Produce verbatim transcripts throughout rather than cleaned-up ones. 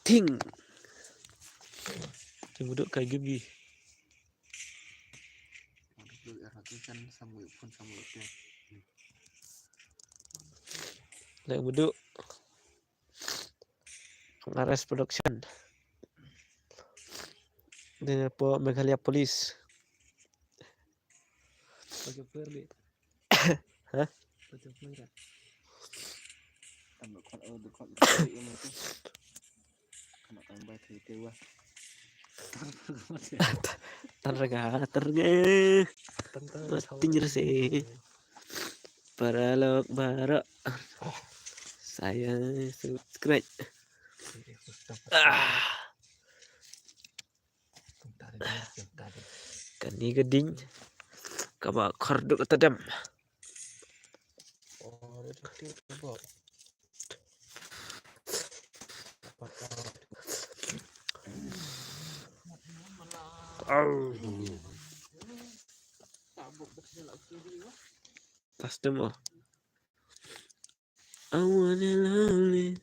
Ting. Ting buduk kai gibi. Lek buduk. Ares Production. Dina po Meghalaya Police. Pakai player ni. Hah? Pakai player. Tambah kuat, oh, kuat. Tambah tambah tu. Kana tambah tu tu wah. Targa, targa. Tinjir sih. Para lok barak. Saya subscribe. Ah. Kani ka ding kaba khorduk tadem. Au. Custom oh. I want it lonely.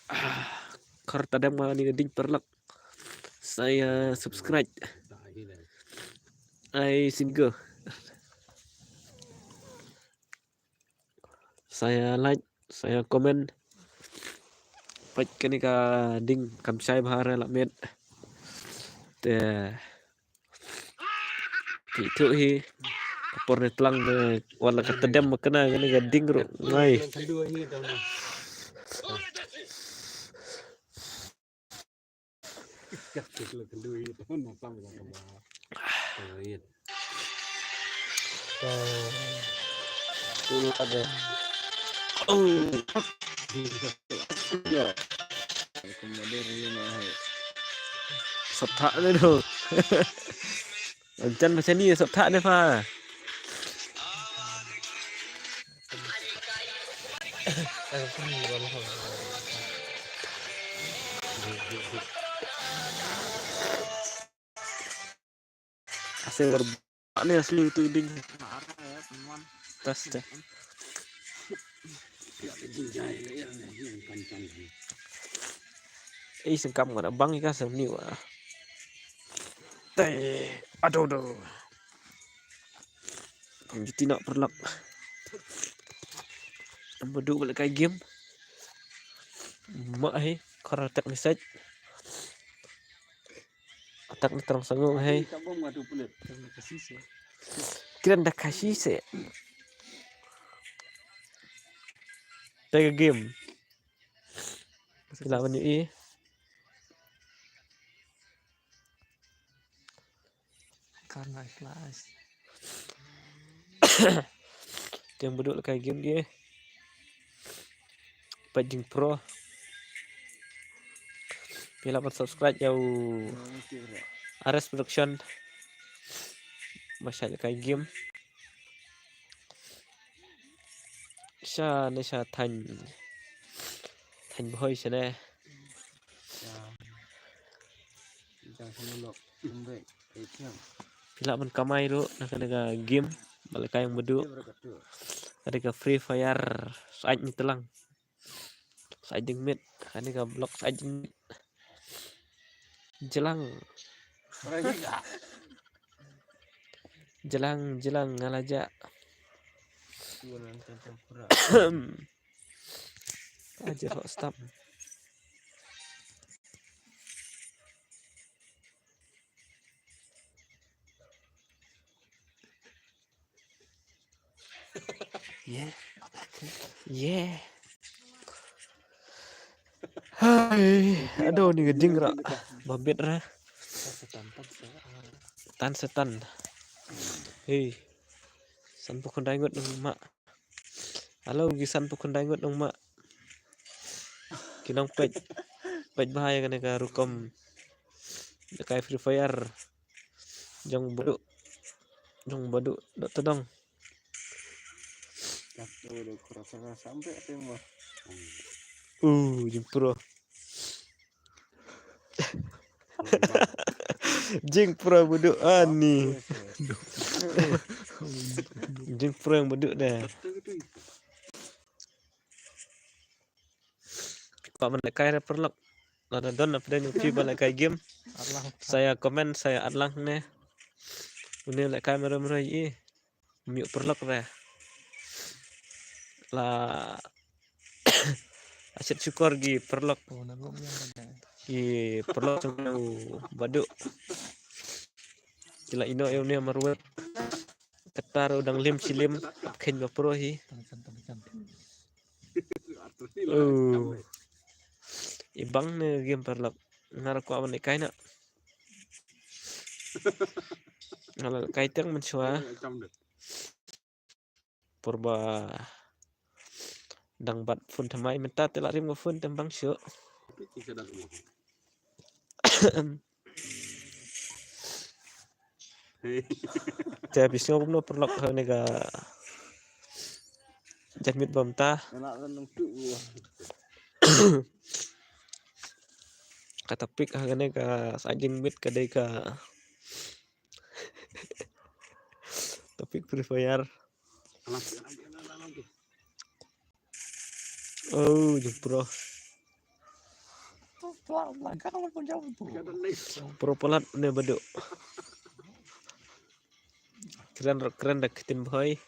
Ah, khor tadem ma ni ka ding paralok. Saya subscribe. Ai single. Saya like, saya comment. Peit kane ka ding kam shai bha re la met. Te Phi tu hi ka por ne tlang ne wala ka tedem ma kena kena ka ding ruh ngai. Sop thah ne do. Jan macam ni sop thah ne pha. Asal ber ni asli tu ding. Tas te. Eh, sengkam ngana bang ika sengni wa. Te, aduh, aduh. Pang juti nak perlak. Ambo du balik kai game. Mak he, kara tak ni saj. Atak ni terang sangong hai. Kiran da kasi se. Tega game. Sila menu i. Karena ikhlas. Tiang beduk lekai game dia. Pajing Pro. Pila pat subscribe ya u Ares Production. Masya Allah kai game. Sha ne sha than. Than boy sha ne. Pila ban kamai ruh na ka game. Balakai yang bedu. Ada ka Free Fire. Saat ni telang. Saat ding mit. Ada ka block saat ding mit. Jelang. Jelang, jelang ngalaja. Aja kok stop. Yeah. Yeah. Hai, aduh ni ka ding ra. Babit ra. Tan setan. Hei. San pukun daingut nang mak. Halo, gi san pukun daingut nang mak. Ki nang peit. Peit bahaya kane ka rukom. Kai Free Fire. Jong badu. Jong badu. Dok tedong. Uh, jing pro. Jing pro buduk ani. Jing pro yang buduk dah. Ba man lehkai re paralok. Lada don na pdeng u phi ba lehkai game. Arlang. Sa ïa comment, sa ïa arlang ne. Une lehkai mero mero i. Myu paralok re. La ashet shukor gi paralok. Oh, na gum ya. Gi paralok song u Badu. Kila ino ïa une marwet. Kata ruh dang lim shi lim, khein ba pro hi. Oh. I bang ne game paralok. Nga ruh kwah ban lehkai na. Nga la lehkai tang mynshuwa. Por ba dang bat phone thymmai mynta te la rim ka phone te bang shuh. Te phi sngew kumno paralok ha kane ka janmiet ba mynta? Ka topic ha kane ka sa jingmiet ka dei ka topic Free Fire. Oh, jong pro. Pro palat ne Badu. Kren, kren da ktin bhoi.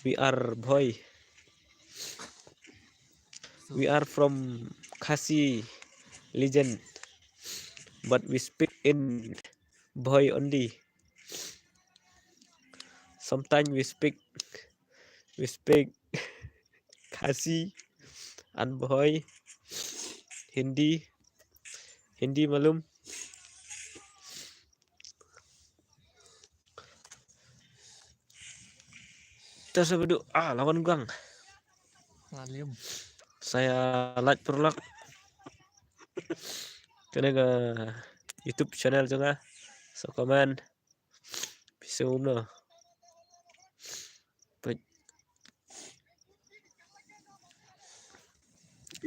We are bhoi. We are from Khasi legend, but we speak in bhoi only. Sometimes we speak, we speak Khasi and bhoi, Hindi, Hindi malum. Te sa Badu, ah, lawan gang. Ngalim. Sa ïa like paralok. Kane ka YouTube channel jong nga. Sa comment. Phi sngew kumno? Peit.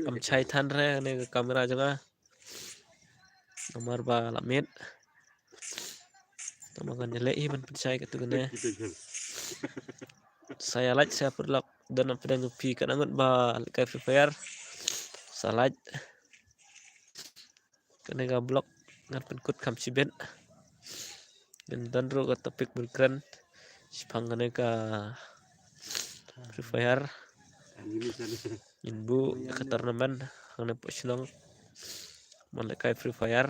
Kam shai than re kane ka camera jong nga. Namar ba la miet. Tang ba ngan ïaleh hi ban pynshai katto katne. Sa ïa like, sa ïa paralok, don na pdeng jong phi katno ngut ba lehkai Free Fire. Sa like. Kane ka vlog ngan pynkut kham shibit. Ngan don ruh ka topic ban kren shaphang kane ka Free Fire. Ngin buh ka tournament hangne hapoh shnong ban lehkai Free Fire.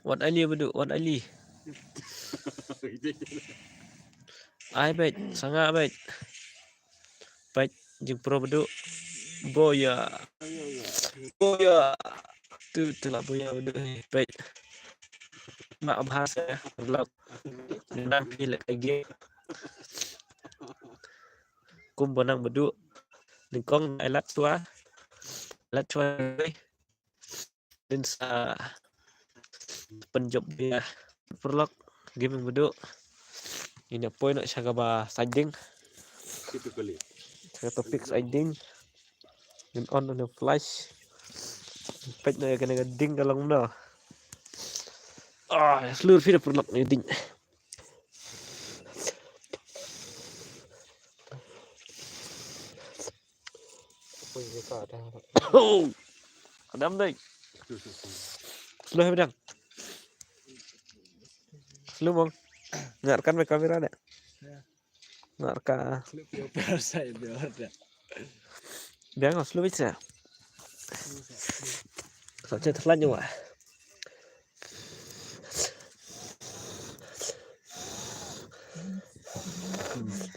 Wat ali Badu, wat ali. Ai beit, sanga beit. Beit, jingpro Badu. Boya. Boya. Tu, tu la boya Badu. Beit. Mak bahasa ya, vlog. Nang pilih lagi. Kum bonang Badu. Nyngkong ai lat shuwa. Lat shuwa. Din sa pynjop biang paralok. Gaming Badu. Ngin ïa poi noh sha kaba side ding. Sha ka topic side ding. Ngin on noh flash. Peit noh ïa kane ka ding ka long noh. Ah, slur phi da paralok ïa ding. Oh. Kadam dai. Slow he bidang. Slow mong. Ngarkan me kamera da. Ngarka. Biang slow bit sa. Sa che thlan nyu wa.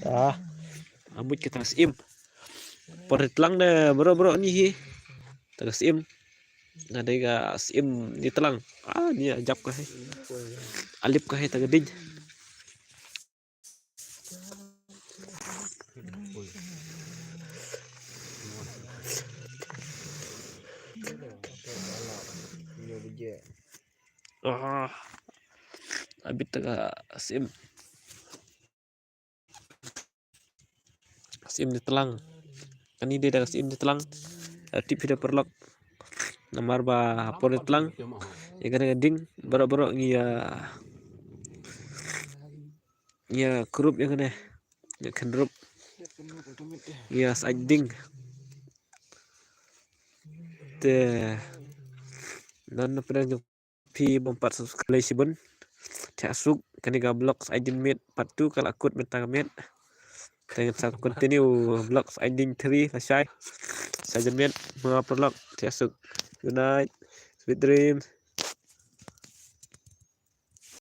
Ah, ambut kita sim. Por tlang ne bro bro ni hi. Tang sim. Nga dei ka sim ni tlang. Ah, ni ajap ka hai. Alip ka hai tang ding. Ah, abit ta ka sim. Sim ni tlang. Kani dei da sim ni tlang. Tip hi da paralok. Namar ba ha por tlang ïa kane ka ding, baroh baroh ngi ïa, ngi ïa krup ïa kane, ïa kynrup, ngi ïa sait ding. Te ngan pdiang ïa phi bym pat subscribe shibun. Thiah suk, kane ka vlog sait ding miet part two ka la kut mynta ka miet. Te ngan sa continue vlog sait ding three lashai. Sait ding miet, ma paralok, thiah suk. Good night. Sweet dreams.